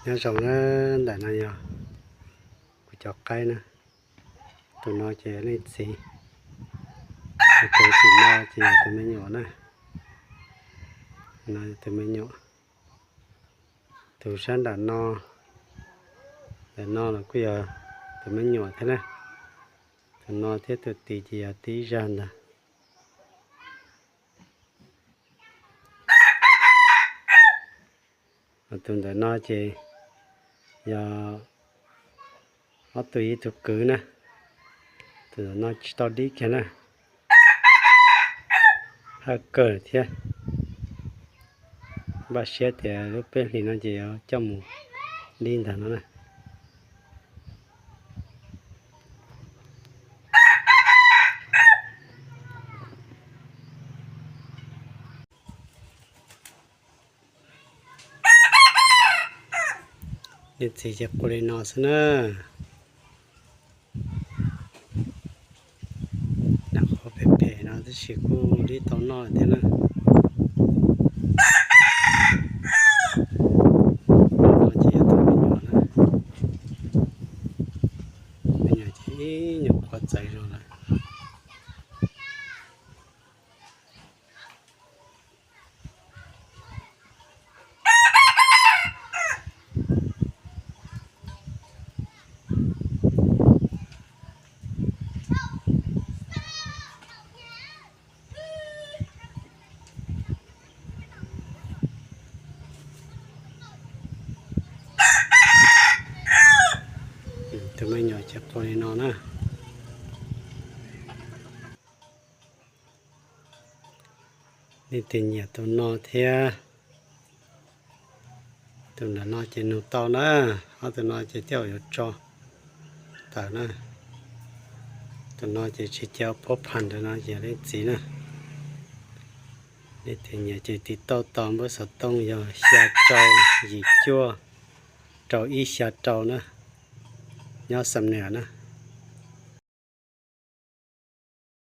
Nyob zoo na, ntawm no yog kuv cov qaib na. Tus no ces leej txiv, tus tim no ces yog tus me nyuam na. No tus me nyuam. Tus sab nram no, ntawm no los kuj yog tus me nyuam thiab na. Tus no thiab tus tid ces yog tib zag ntag. Tus ntawm no ces yog ob tug ib tug kwv na. Tus ntawm no tsis tau dib kiag na. Haj kawg thiab. Npaj siab tias lub peb hlis no ces yuav coj mus dib ntag no na. Leej txiv ces qua li no xwb na. Nram qhov phem phem no tab sis kuj dib tau noj thiab na. No ces yog tus me nyuam na. Me nyuam ces ib nyuag qhuav txawv zog lawm. Tus me nyuam ces qua li no na. Leej twg nyiam tus no thiab, tus nram no ces nug tau na. Ob tus no ces tej zaum yuav tso tawm na. Tus no ces tsis cia ua pab pham ntawm no ces leej txiv na. Leej twg nyiam ces tiv tauj tos npawb xov tooj yog xya rau yim cuaj rau ib xya rau na, nyob Xam Nuam na.